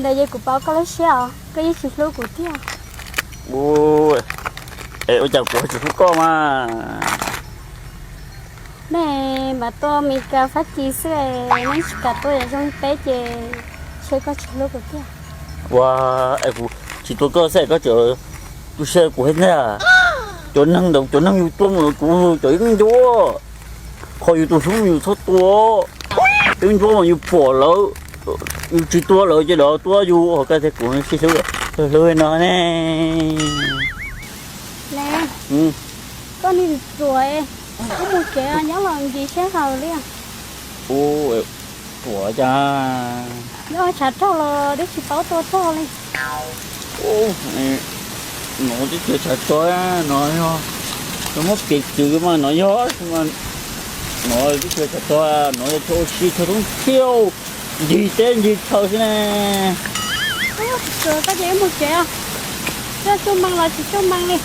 Ntawd ces kuv paub koj lub siab os, koj yeej tsis hlub kuv tiag. Ua, es ua cas kuv tsis hlub koj mas? Nej mas tuaj Mes Kas Fab Kis xwb, nej tsis kam tuaj zoo li peb ces ntshe koj tsis hlub kuv tiag. Ua, es kuv tsis tuaj koj xwb koj tseem tu siab kuv thiab ntag. Cov neeg ntawd cov neeg yus tua mus kuv cov ib ncuab, qhov yus tus hlub yus txhob tua. Ib ncuab mas yus pom lawm, yus tsis tua lawm ces lawv tua yus, hos koj tias kuv sib hlub, hlub no ne. Ne, koj niag ruam, wb mus tsev nyob los ncig seb haus li. Ua, ruam cas. Nyob tshav rog los twb tsis paub tua rog li. Nov twb tsis yog tshav rog, nov yog, nov muab piv txwv mas nov yog, nov twb tsis yog tshav rog, nov yog chaw ua si chaw thoob thiab, ncig teb ncig chaw xwb ne. Koj ces wb mus tsev os, koj xub meej los tsis xub meej li.